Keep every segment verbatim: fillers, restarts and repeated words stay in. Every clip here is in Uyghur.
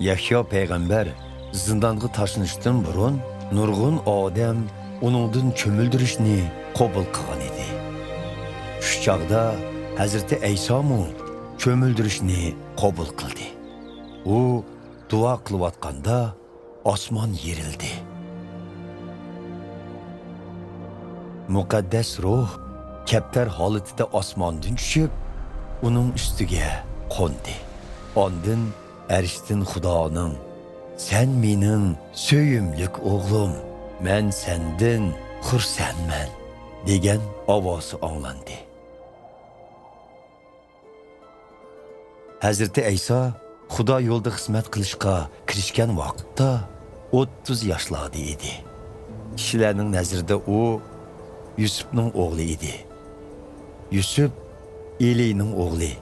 يەھيا پەيغەمبەر زىندانغا تاشلىنىشتىن بۇرۇن، نۇرغۇن ئادەم ئۇنىڭدىن چۆمۈلدۈرۈشنى قوبۇل قىلغان ئىدى. شۇ چاغدا ھەزرىتى ئەيسامۇ چۆمۈلدۈرۈشنى قوبۇل قىلدى. ئۇ دۇئا قىلىۋاتقاندا، ئاسمان يېرىلدى. مۇقەددەس روھ كەپتەر ھالىتىدە ئاسماندىن چۈشۈپ، ئۇنىڭ ئۈستىگە قوندى. ئاندىن ئەرشتىن خۇدانىڭ، «سەن مېنىڭ سۆيۈملۈك ئوغلۇم، مەن سەندىن خۇرسەنمەن» دېگەن ئاۋازى ئاڭلاندى. ھەزرىتى ئەيسا خۇدا يولىدا خىزمەت قىلىشقا كىرىشكەن ۋاقىتتا ئوتتۇز ياشلاردا ئىدى. كىشىلەرنىڭ نەزىرىدە ئۇ يۈسۈپنىڭ ئوغلى ئىدى. يۈسۈپ ئېلىنىڭ ئوغلى.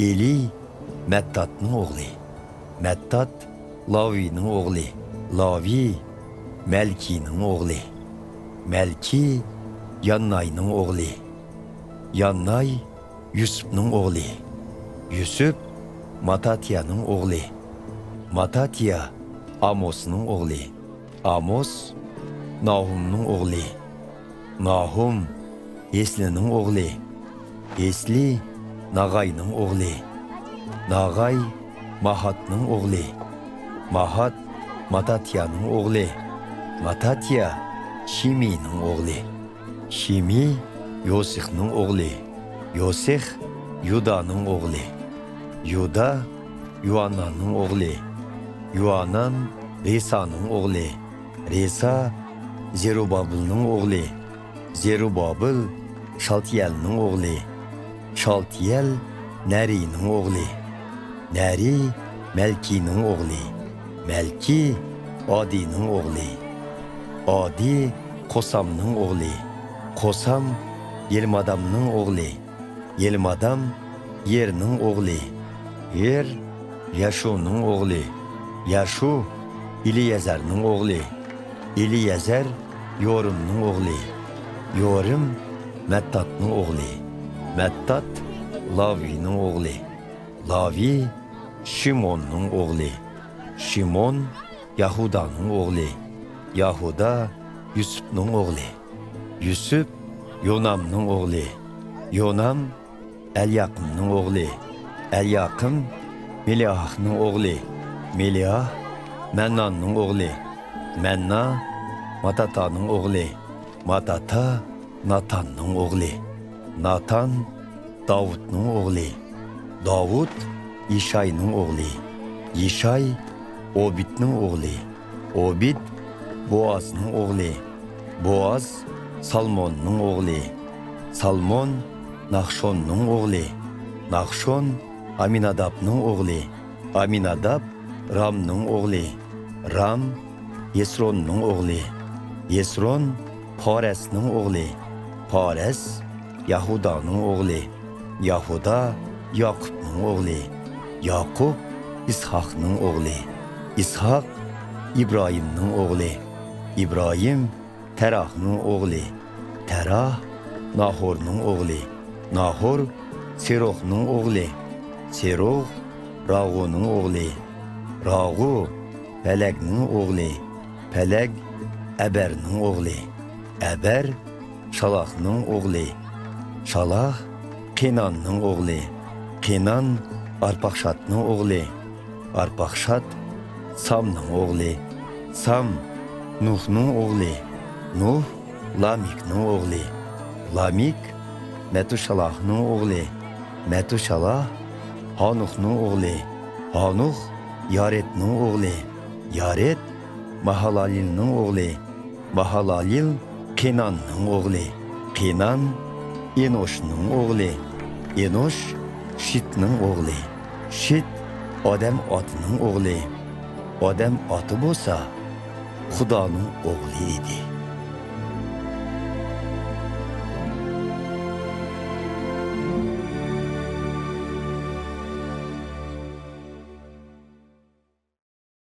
ئېلى مەتتاتنىڭ ئوغلى. مەتتات لاۋىنىڭ ئوغلى. لاۋى مەلكىنىڭ ئوغلى. مەلكى يانناينىڭ ئوغلى. يانناي يۈسۈپنىڭ ئوغلى. يۈسۈپ ماتاتىيانىڭ ئوغلى. ماتاتىيا ئاموسنىڭ ئوغلى. ئاموس ناھۇمنىڭ ئوغلى. ناھۇم ھېسلىنىڭ ئوغلى. ھېسلى ناغاينىڭ ئوغلى. ناغاي ماھاتنىڭ ئوغلى. ماھات ماتاتىيانىڭ ئوغلى. ماتاتىيا شىمىنىڭ ئوغلى. شىمى يوسىخنىڭ ئوغلى. يوسىخ يۇدانىڭ ئوغلى. يۇدا يۇئاناننىڭ ئوغلى. يۇئانان رېسانىڭ ئوغلى. رېسا زېرۇبابىلنىڭ ئوغلى. زېرۇبابىل شالتىيەلنىڭ ئوغلى. شالتىيەل نەرىنىڭ ئوغلى. نەرى مەلكىنىڭ ئوغلى. مەلكى ئادىنىڭ ئوغلى. ئادى قوسامنىڭ ئوغلى. قوسام يېلمادامنىڭ ئوغلى. يېلمادام يېرنىڭ ئوغلى. يېر ياشۇنىڭ ئوغلى. ياشۇ ئېلىيەزەرنىڭ ئوغلى. ئېلىيەزەر يورىمنىڭ ئوغلى. يورىم مەتتاتنىڭ ئوغلى. مەتتات لاۋىنىڭ ئوغلى. لاۋى شىموننىڭ ئوغلى. شىمون ياھۇدانىڭ ئوغلى. ياھۇدا يۈسۈپنىڭ ئوغلى. يۈسۈپ يونامنىڭ ئوغلى. يونام ئەلياقىمنىڭ ئوغلى. ئەلياقىم مېلىئاھنىڭ ئوغلى. مېلىئاھ مەنناننىڭ ئوغلى. مەننا ماتاتانىڭ ئوغلى. ماتاتا ناتاننىڭ ئوغلى. ناتان داۋۇتنىڭ ئوغلى. داۋۇت يىشاينىڭ ئوغلى. يىشاي ئوبىدنىڭ ئوغلى. ئوبىد بوئازنىڭ ئوغلى. بوئاز سالموننىڭ ئوغلى. سالمون ناخشوننىڭ ئوغلى. ناخشون ئامىنادابنىڭ ئوغلى. ئامىناداب رامنىڭ ئوغلى. رام ھېسروننىڭ ئوغلى. ھېسرون پارەسنىڭ ئوغلى. پارەس ياھۇدانىڭ ئوغلى. ياھۇدا ياقۇپنىڭ ئوغلى. ياقۇپ ئىسھاقنىڭ ئوغلى. ئىسھاق ئىبراھىمنىڭ ئوغلى. ئىبراھىم تەراھنىڭ ئوغلى. تەراھ ناھورنىڭ ئوغلى. ناھور سېروغنىڭ ئوغلى. سېروغ راغۇنىڭ ئوغلى. راغۇ پەلەگنىڭ ئوغلى. پەلەگ ئەبەرنىڭ ئوغلى. ئەبەر شالاھنىڭ ئوغلى. شالاھ قېناننىڭ ئوغلى. قېنان ئارپاخشادنىڭ ئوغلى. ئارپاخشاد سامنىڭ ئوغلى. سام نۇھنىڭ ئوغلى. نۇھ لامېكنىڭ ئوغلى. لامېك مەتۇشالاھنىڭ ئوغلى. مەتۇشالاھ ھانۇخنىڭ ئوغلى. ھانۇخ يارېدنىڭ ئوغلى. يارېد ماھالالېلنىڭ ئوغلى. ماھالالېل قېناننىڭ ئوغلى. قېنان ئېنوشنىڭ ئوغلى. ئېنوش شىتنىڭ ئوغلى. شىت ئادەم ئاتىنىڭ ئوغلى. ئادەم ئاتا بولسا خۇدانىڭ ئوغلى ئىدى.